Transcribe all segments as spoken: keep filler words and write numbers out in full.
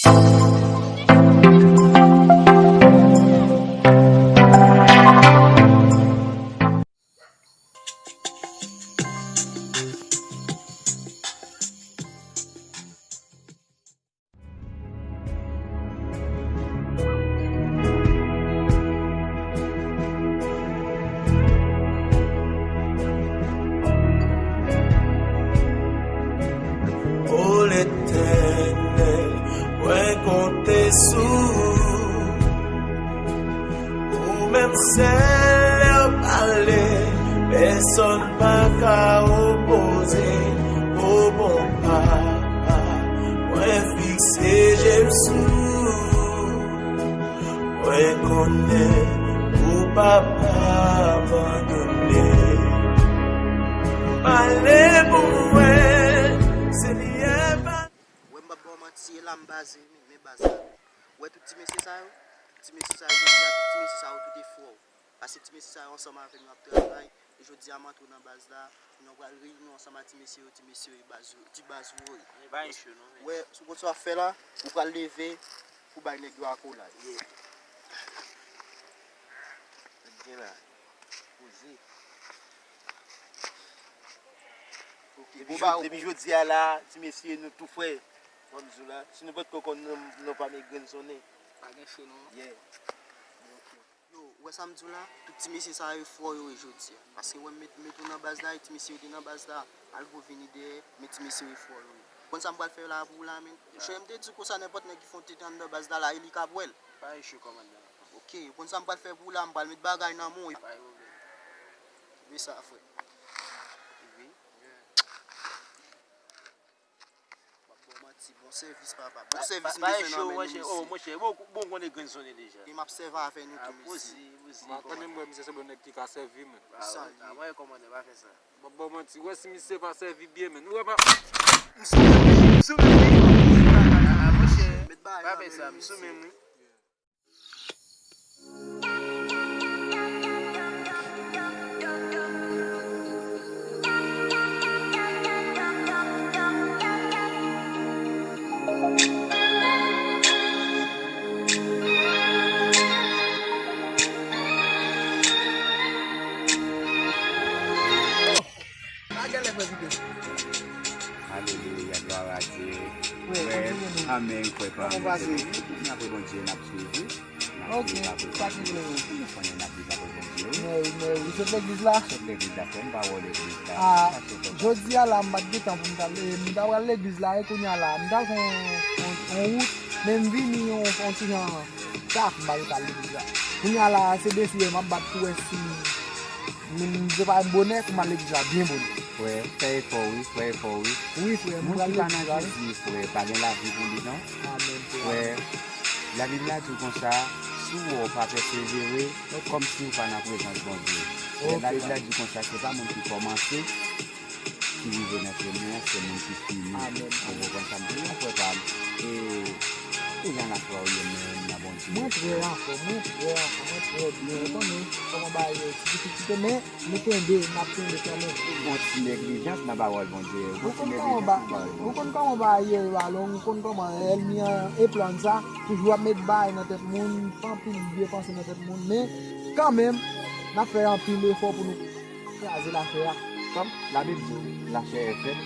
O Letènèl, mwen konte sou ou. Ou menm sèl lè w pale, pèsonn pa ka opoze. O bon Papa, mwen fikse je m sou ou. Mwen konnen ou p ap abandone. Pale pou mwen, Senyè, pa. Wè, m p ap ba w manti, e la m baze, men, men baz la. Wè, tout ti mesye sa yo, ti mesye sa yo, jodi a, tout ti mesye sa yo, tout e frè w. Paske ti mesye sa yo ansanm avè m, y ap travay. E jodi a, m antre nan baz la, nou pral reyini ansanm ak ti mesye yo, ti mesye yo, e baz yo, ti baz yo ye. Pa gen cho non, men. Wè, sou konsa w ap fè la, ou pral leve pou bay nèg yo akolad. Yeah. Nèg gen la. Poze. Ok, depi bon, jodi, depi jodi a la, ti mesye, nou tou frè. Ban m di w la, si nou potko konn non, non pa m e grenn sonnen. Pa gen cho non. Yeah. Ok. Yo, ou wè sa m di w la? Tout ti mesye sa yo e frè w yo ye jodi a. Paske wè m met, met ou nan baz la, e ti mesye yo te nan baz la, al gwo vini dèyè, men ti mesye yo e frè w yo ye. Konn sa m pral fè la pou ou la, men? Cho, m te di w konsa, nenpòt nèg ki fè yon tete anndan baz la, la, e li k ap wè l. Pa gen cho, kòmandan. Ok, ou konn sa m pral fè pou ou la, m pral met bagay nan men w. Pa gen pwoblèm. Men sa, frè. Wi. M ap ba w manti, bon sèvis, papa. Bon sèvis m bezwen nan men nou, mesye. Oh, monchè, bon, bon, konnen grenn sonnen deja. E m ap sèvi avè nou tou, mesye. Poze, poze. Mwen konnen, mwen, misye se bon nèg ki ka sèvi, men. Sa li ye. Mwen kòmandan, pa fè sa. M ap ba w manti, wè, si misye pa sèvi byen, men. Ou wè pa. M sou men, m sou men. Met bagay nan men nou, mesye. Pa fè sa, m sou men, wi. Pa gen lè fè videyo. Alelouya, glwa a Dye. Frè, amèn, frè pa m. N ap pase. N ap pase. N ap pase. N ap pase. Ok, sa ki vle yo. Nou konnen n ap viv apre Bondye, wi. Mèwi, mèwi. Sot legliz la? Sot legliz la, frè m, pa wè w legliz la. Ah, jodi a la, m pa t gen tan pou m t al, eh, m ta pral legliz la, e kounye a la, m t al fè yon, yon, yon wout, men m vini yon, yon ti jan ta, m pa t al legliz la. Kounye a la, se desi m ap bat pou wè si m, m prepare m bonè pou m al legliz la byen bonè. Frè, fè efò wi, fè efò wi. Wi, frè, m pral legliz la, wi. Moun ki pa nan Jezi, frè, pa gen lavi pou li, non. Amèn, frè. Frè, Labib la di w konsa, si w wè w pa pèsevere, kòmsi w pa nan prezans Bondye. Ok. Lè Labib la di konsa, se pa moun ki kòmanse ki rive nan chemen an, se moun ki fini. Amèn. Ou konprann sa m di w, frè pa m? E, e jan lafwa w ye menm nan Bondye? Mwen trè anfòm, mwen trè anfòm, mwen trè byen. Ou konnen kòman bagay yo ye, ti difikilte, men nou kenbe, n ap kenbe kanmenm. Gon ti neglijans nan pawòl Bondye. Gon ti neglijans nan pawòl Bondye. Ou konn kòman bagay ye, Balon, ou konn kòman ènmi an e plan sa, toujou ap met bagay nan tèt moun, anpil vye panse nan tèt moun, men kanmenm, n ap fè anpil efò pou nou kraze lachè a. Kòm Labib di, lachè e fèb,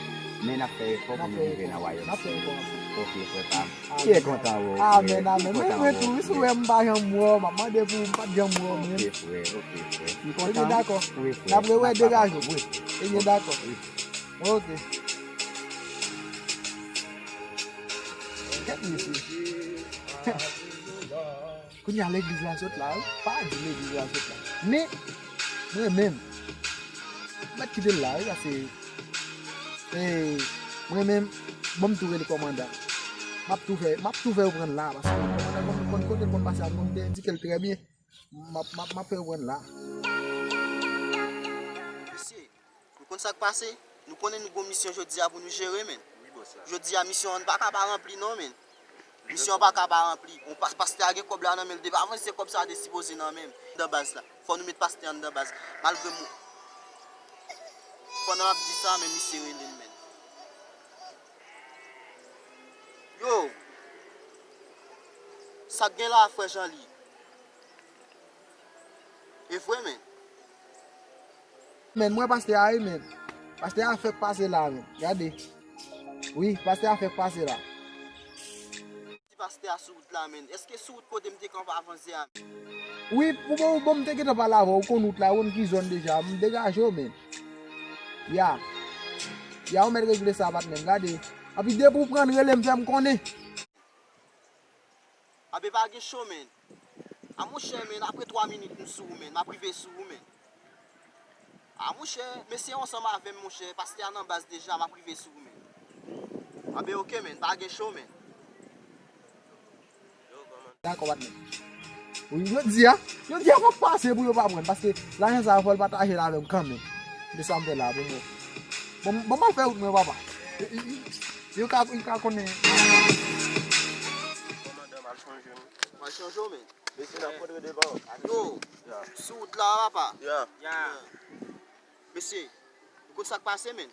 men n ap fè efò pou nou rive nan wayòm Seyè. N ap fè efò anpil. Ok, frè pa m. Byen kontan wè w, frè. Amèn, amèn. Mwen, mwen tou, wi, si w wè m pa janm wè w, m ap mande pou ou, m pa t janm wè w menm. Ok, frè, ok, frè. M kontan. Ebyen, dakò. Wi, frè. N ap rewè degaje w. Wi, frè. Ebyen, dakò. Wi, frè. Ok. Gad mesye. Kounye a legliz la sot la, wi. Pa di legliz la sot la. Men, mwen menm, m pa t kite l la, wi, paske, eh, mwen menm, bon, m tou rele kòmandan. M ap tou fè, m ap tou fè yo pran l la, paske kòmandan konn, konn kote l konn pase a, m konn endike l trè byen. M ap, m ap, m ap fè yo pran l la. Mesye, nou konn sa k pase? Nou konnen nou gon misyon jodi a pou nou jere, men. Wi, bòs la. Jodi a, misyon an pa ka pa ranpli, non, men. Misyon an pa ka pa ranpli. Bon, pas-, pastè a gen kòb la nan men l, depi avan se kòb sa a te sipoze nan men m. Nan baz la. Fò nou met pastè anndan baz. Malgre m, pandan m ap di sa, men misye rele m, men. Yo! Sa k gen la, frè Janli? E vre, men. Men, mwen pastè a, wi, men. Pastè a fèk pase la, men. Gade. Wi, pastè a fèk pase la. Ti pastè a sou wout la, men. Èske sou wout kote m te kanpe avan zè a? Wi, ou bon, ou bon, m te gentan pale avè w, ou konn wout la, ou konn ki zòn deja, m degaje w, men. Ya. Ya, ou mèt regle sa, patnè m, gade. Anpi depi w pran, rele m, fè m konnen. Abe pa gen cho, men. A monchè, men, apre twa minit m sou ou, men. M ap rive sou ou, men. A monchè, mesye yo ansanm avè m, monchè. Pastè a nan baz deja, m ap rive sou ou, men. Abe oke, men, pa gen cho, men. Dakò, patnè. Wi, yo di a, yo di a fòk pase pou yo pa pran, paske lajan sa a fò l pataje l avè m kanmenm. Se sa m fè la, bon, bon. Bon, bon, m al fè wout mwen, papa. Yo ka, yo ka konnen. Kòmandan, m al chanje m. M al chanje w, men. Mesye, n ap kontre devan. Yo, sou wout la, papa. Ya. Ya. Mesye, ou konn sa k pase, men? M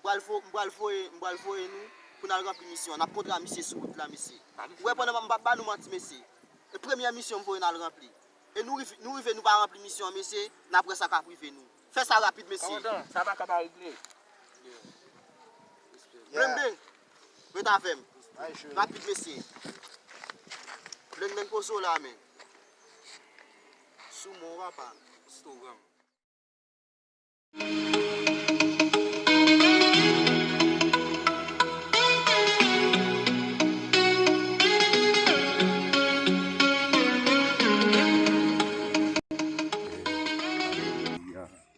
pral vo-, m pral voye, m pral voye nou pou n al ranpli misyon an. N ap kontre a misye sou wout la, mesye. Ou wè, pandan m ap ba nou manti, mesye. E premyè misyon m voye n al ranpli. E nou rive, nou rive, nou pa ranpli misyon an, mesye, n ap wè sa k ap rive nou. Fè sa rapid, mesye. Kòmandan, sa pa ka pa regle. Blenblen, ret avè m. Rapid, mesye. Blenblen, poze w la, men. Sou mwen, papa.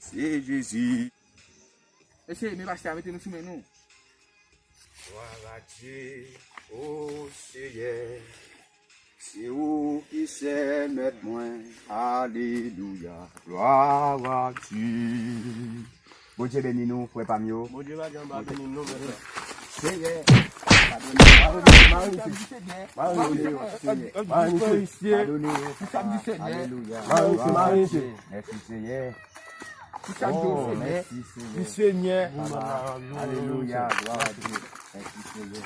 Se Jezi. Mesye, men pastè a mete nou sou men nou. Glwa a Dye, o Seyè. Se ou ki sèl mèt mwen. Alelouya. Glwa a Dye. Bondye beni nou, frè pa m yo. Bondye pa janm pa beni nou, frè. Seyè, padone. Mare misye. Mare misye. Mare misye. Padone. Alelouya. Alelouya. Mare misye, mare misye. Mèsi, Seyè. Ki sa k di w, Senyè? Mèsi, Senyè. Alelouya, glwa a Dye. Mèsi, Senyè.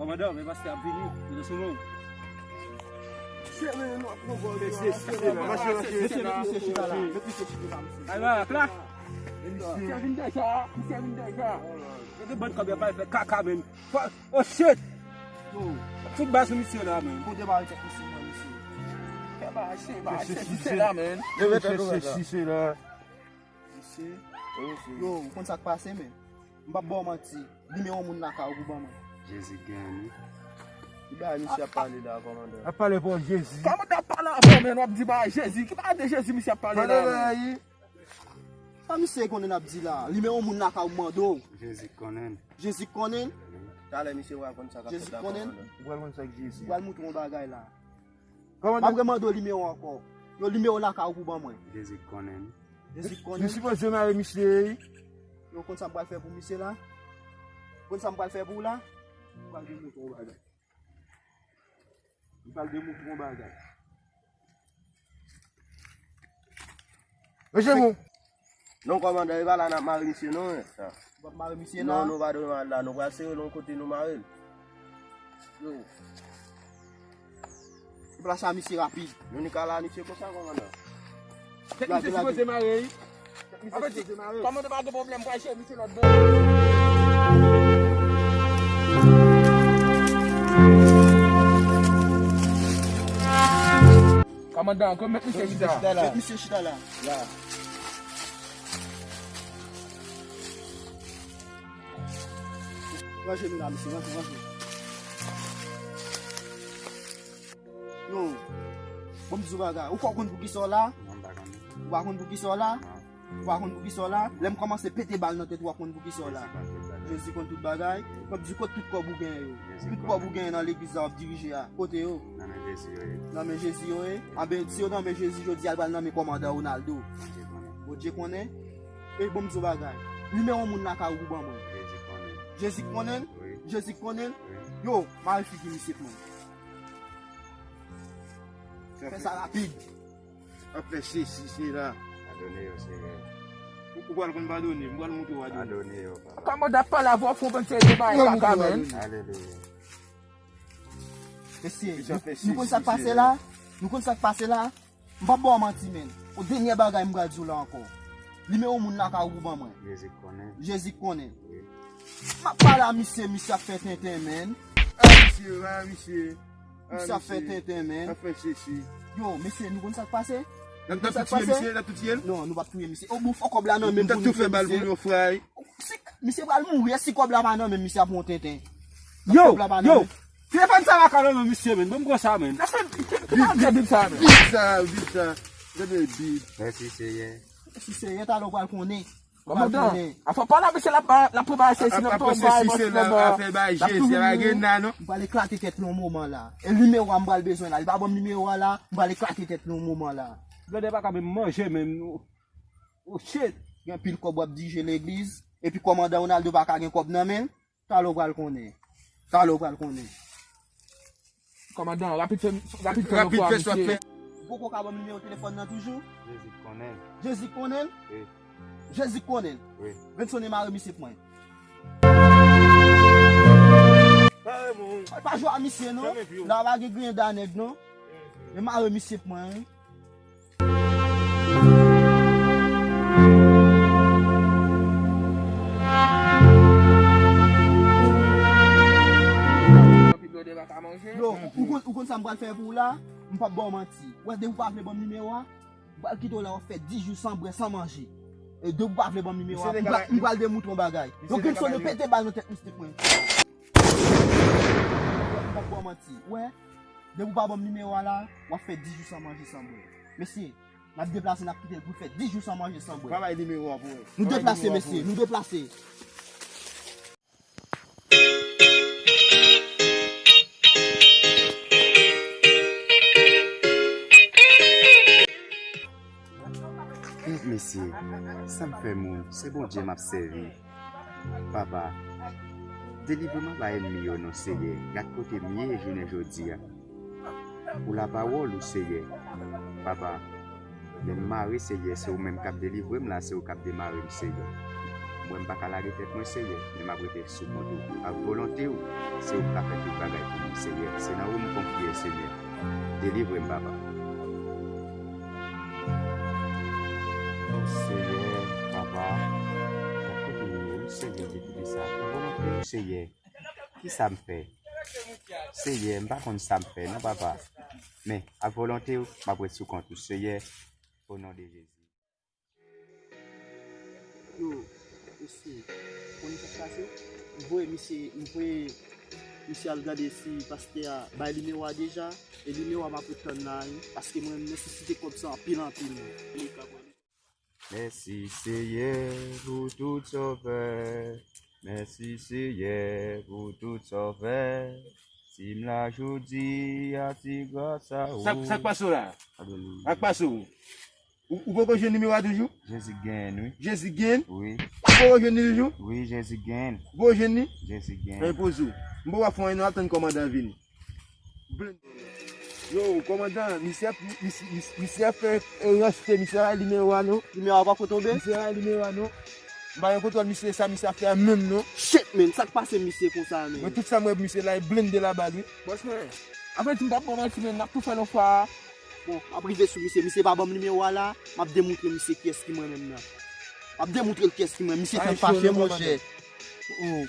Kòmandan, men pastè ap vini, nou sou nou. Mesye, mesye, mesye, chita la. Met misye chita la, mesye. Ay, la, la. Misye vin deja, misye vin deja. Yo gen bann kòb yo pral fè kaka, men. Oh, shit! Fout bal sou misye la, men. Kote ba kèk misye, mwen, misye. Fè ba, se ba, se misye la, men. Yo mete nou la. Misye, yo, ou konn sa k pase, men. M p ap ba w manti. Nimewo moun lakay ou pou ban mwen. Jezi gen, wi. Ki bagay misye ap pale la, kòmandan? Ap pale pou Jezi. Kòmandan ap pale avè w, men w ap di bagay Jezi. Ki bagay de Jezi misye ap pale la, men? Sa misye konnen n ap di la? Nimewo moun lakay ou mande w. Jezi konnen. Jezi konnen. Talè misye pral konn sa k ap fèt la, kòmandan. Ou pral konn sa k Jezi. Ou pral montre yon bagay la. Kòmandan. M ap remande w nimewo ankò. Yon nimewo lakay ou pou ban mwen. Jezi konnen. Jezi konnen. Nou sipoze mare misye, wi. Yo konn sa m pral fè pou misye la? Konn sa m pral fè pou w la? M pral demontre w yon bagay. M pral demontre w yon bagay. Mesye, bon. Non, kòmandan, e pa la n ap mare misye, non, sa. Ou p ap mare misye la? Non, nou pa dwe mare l la. Nou pral sere l yon kote, nou mare l. Yo. Deplase misye rapid. Nou ni ka la misye konsa, kòmandan. Tèt misye sipoze mare, wi. Tèt misye sipoze mare. Kòmandan pa gen pwoblèm, pral jere misye lòt bò. Kòmandan, ankò met misye chita. Met misye chita la. La. Ranje nou la, mesye, ranje, ranje. Yo, bon, m di w bagay. Ou fò konn pou kisa w la? Non, m pa konn. Ou pa konn pou kisa w la? Non. Ou pa konn pou kisa w la? Lè m kòmanse pete bal nan tèt ou, w ap konn pou kisa w la. Pete bal, pete bal. Jezi konn tout bagay. M ap di, kote tout kòb ou genyen yo? Tout kòb ou genyen nan legliz la w ap dirije a, kote yo? Nan men Jezi yo ye. Nan men Jezi yo ye? Anben, si yo nan men Jezi, jodi a l pral nan men kòmandan Ronaldo. Bondye konnen. Bondye konnen. E bon, m di w bagay. Nimewo moun lakay ou pou ban mwen. Jezi konnen. Jezi konnen l? Wi. Jezi konnen l? Wi. Yo, mare figi misye pou mwen. Fè sa rapid. Ap fè sesi, sela. Padone yo, Senyè. Ou, ou pral konn padone, m pral montre w padone. Padone yo, papa. Kòman w ap pale avè w, fè w konn seri de bagay papa, menn. Alelouya. Mesye, nou konn sa k pase la? Nou konn sa k pase la? M p ap ba w manti, menn. Yon dènye bagay m pral di w la ankò. Nimewo moun lakay ou pou ban mwen. Jezi konnen. Jezi konnen. Wi. M ap pale a misye, misye ap fè tenten, menn. A misye, a misye. Misye ap fè tenten, menn. Ap fè sesi. Yo, mesye, nou konn sa k pase? N ap tou tiye misye, n ap tou tiye l? Non, nou p ap touye misye. O, bon, fò kòb la nan men m pou nou touye misye. Misye pral mouri, si kòb la pa nan men misye ap yon tenten. Yo, yo. Telefòn sa pa ka nan men misye, menn. Ban m pran sa, menn. Bib sa, bib sa. Gade bib. Mèsi, Seyè. Mèsi, Seyè, talè w pral konnen. Kòmandan, afè pa la, mesye, l ap ba, l ap pran bagay sesi, l ap pran bagay bòs, l ap ba, l ap touye. M pral eklate tèt li yon moman la. E nimewo a m pral bezwen la. Li pa ban m nimewo a la, m pral eklate tèt li yon moman la. Blòdè pa ka menm manje, menm. Oh, shit. Gen anpil kòb w ap dirije legliz. Epi kòmandan Ronaldo pa ka gen kòb nan men l. Talè w pral konnen. Talè w pral konnen. Kòmandan, rapid fè, rapid fè yon fwa, misye. Ou poko ka ban m nimewo telefòn nan toujou? Jezi konnen. Jezi konnen? Wi. Jezi konnen? Wi. Benson, mare misye pou mwen. Al pa jwe a misye, non. La pa gen griyen da nèg, non. Men mare misye pou mwen, wi. Yo, ou konn, ou konn sa m pral fè pou ou la? M p ap ba w manti. Ou wè, depi w pa vle ban m nimewo a, m pral kite w la, w ap fè dis jou san bwè, san manje. E depi w pa vle ban m nimewo a, m pral, m pral demoutre yon bagay. Yo, Grimson, yo pete bal nan tèt misye pou mwen. M p ap ba w manti. Ou wè, depi w pa ban m nimewo a la, w ap fè dis jou san manje, san bwè. Mesye, n ap deplase, n ap kite l pou l fè dis jou san manje, san bwè. Pa bay nimewo a pou mwen. Nou deplase, mesye, nou deplase. Kèt mesye, sa m fè moun, se Bondye m ap sèvi. Papa, delivre m anba ènmi yo non, Seyè. Gad kote m ye jounen jodi a. Pou lapawòl ou, Seyè. Papa, lè m mare, Seyè, se ou menm k ap delivre m la, se ou k ap demare m, Seyè. Mwen, m pa ka lage tèt mwen, Seyè, men m ap rete sou kont ou. Ak volonte w, se ou k ka fè tout bagay pou mwen, Seyè. Se nan ou m konfye, Seyè. Delivre m, Papa. O Seyè, Papa, gad kote m ye, wi, Seyè, depi sa. Ak volonte w, Seyè. Kisa m fè? Seyè, m pa konn sa m fè, non, Papa. Men, ak volonte w, m ap ret sou kont ou, Seyè, o non de Jezi. Yo, mesye, konnen sa k pase? M voye misye, m voye misye al gade si pastè a bay nimewo a deja, e nimewo a m ap ret tann la, wi, paske mwen, m nesesite kòb sa anpil, anpil, wi. Mèsi, Seyè, pou tout sa w fè. Mèsi, Seyè, pou tout sa w fè. Si m la jodi a, se gras a ou. Sa, sa k pase w la? Alelouya. Sa k pase w? Ou, ou poko jwenn nimewo a toujou? Jezi gen, wi. Jezi gen? Wi. Ou poko jwenn li toujou? Wi, Jezi gen. Ou poko jwenn li? Jezi gen. Enpoze w. M poko ap fè anyen non, ap tann kòmandan vini. Yo, kòmandan, misye ap, misye, misye, misye ap fè, e, ranste, misye pa nimewo a non. Nimewo a poko tonbe? Misye pa nimewo a non. M pa gen kontwòl misye, sa misye ap fè a menm non. Shit, man, sa k pase misye konsa, man? Mwen, tout sa m wè misye la, e blende la bal, wi. Bòs mwen, apre di m p ap ba w manti, man, n ap tou fè l yon fwa. Bon, m ap rive sou misye. Misye pa ban m nimewo a la, m ap demoutre misye kiyès ki mwen menm nan. M ap demoutre l kiyès ki mwen. Misye fè m fache, monchè. Oh.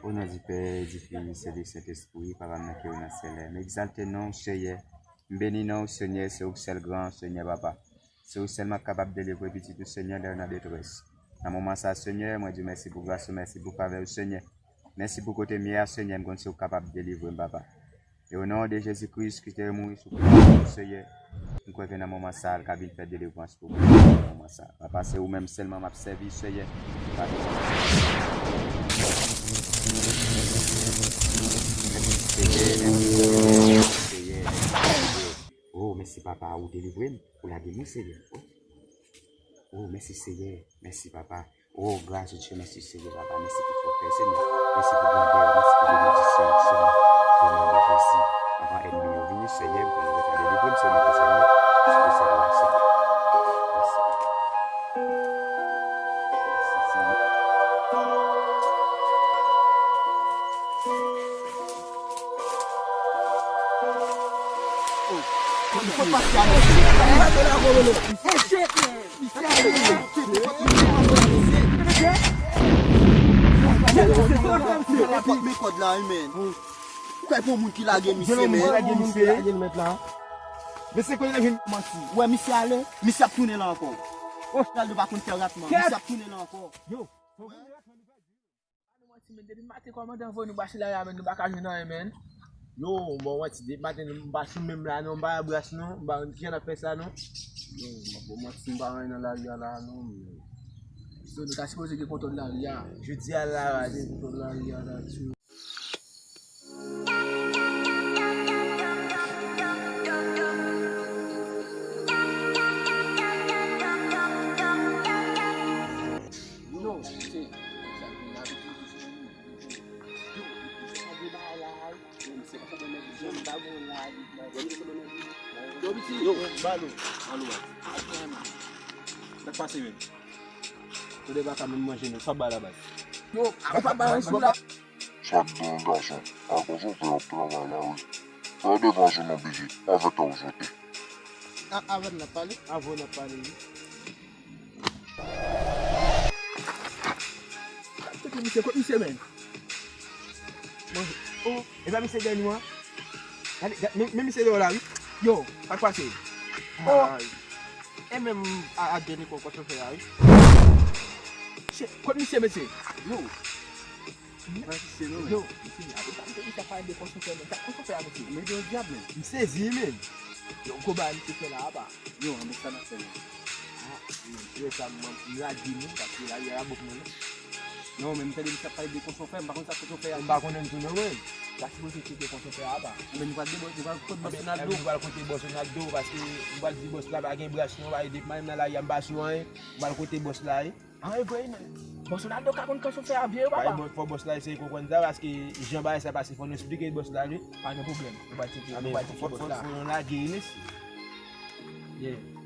O non di Pè, di Fis e di Sentespri, Papa m nan ki ou nan syèl la. M egzalte non w, Seyè. M beni non w, Senyè, se ou k sèl gran, Senyè Papa. Se ou sèlman k kapab delivre pitit ou, Senyè, lè yo nan detrès. Nan moman sa, Senyè, mwen di w mèsi pou gras ou, mèsi pou favè w, Senyè. Mèsi pou kote m ye a, Senyè, m konn se ou k kapab delivre m, Papa. E o non de Jezi Kris ki te mouri sou kwa, Seyè, m kwè ke nan moman sa a, l ka vin fè delivrans pou mwen nan moman sa a. Papa, se ou menm sèlman m ap sèvi, Seyè. Pa bezwen. Seyè, Seyè, Seyè. Oh, mèsi, Papa, ou delivre m, ou lage m, wi, Seyè. Oh. Oh, mèsi, Seyè. Mèsi, Papa. Oh, gras de Dye, mèsi, Seyè, Papa. Mèsi pou fòkè, Seyè. Mèsi pou grandè, mèsi pou benediksyon, Seyè. O non de Jezi, anvan ènmi yo vini, Seyè, pou nou rete delivre m, Seyè, mèt Seyè, Seyè, Seyè. Mèsi. Mèsi, Seyè. Men kòd la wi, men. Ou kwè pou moun ki lage misye, men. Lage l, mèt la. Men se kote l vin manti. Wè, misye ale, misye ap tounen la ankò. Ronaldo pa konn fè ratman, misye ap tounen la ankò. Yo. Nou manti, men, depi maten kòmandan voye nou ba sou lari a, men, nou pa ka jwenn anyen, men. Yo, bon, manti, depi maten nou pa sou menm la, non, m pa nan bras, non, m pa konn kijan n ap fè sa, non. Yo, bon, manti, m pa anyen nan lari a la, non, men. So, nou ta sipoze gen kontwòl lari a. Jodi a la, gen kontwòl lari a la, tchou. Yo, se, sa ki n ap di, yo, se pa bon nèg, yo, pa bon nèg. Yo, piti. Yo, balo. Alo, a. Sa k pase menm? Tande baka menm manje non, sa ba la baz. Yo, a ou pa ba yon sou la. Sa k gen gason? A gason fè ap travay la wi. Fè devan zon non bije, avè tè w sote. A, avè n ap pale? Avè n ap pale wi. Kote misye, kote misye menm? Bon, oh, e pa misye dèyè nou an? Gade, gade, men, men misye deyò la wi. Yo, sa k pase? Oh. Ay. E menm a, a dènye kò kòchofè a wi. Che, kote misye mesye? Yo. Yo, misye, a, ou pa misye ki ta pale de kòchofè menm. Sa kòchofè a mesye? Men de dyab menm. M sezi menm. Yo, gwo bagay misye fè la apa. Yo, anben sa n ap fè menm? A, yo, sa m, m lage nou, paske lari a bòk mwen non. Non, men m tande misye ap pale de kòchofè, m pa konn sa kòchofè a. M pa konnen tou non mwen. Sa sipoze tcheke kòchofè a apa. Anben nou pral de, nou pral kote bòs Ronaldo. Nou pral kote bòs Ronaldo, paske m pral di bòs la pa gen bras non, pa ede m nan lari a, m pa sou anyen. M pral kote bòs la wi. A, e vre, men. Bòs Ronaldo ka konn kòchofè a vye, papa. Fò bòs la eseye konprann sa, paske jan bagay sa pase, fò nou esplike bòs la, wi. Pa gen pwoblèm. Nou va tcheke, nou va tcheke bòs la. Fò nou lage, wi, mesye. Yeah.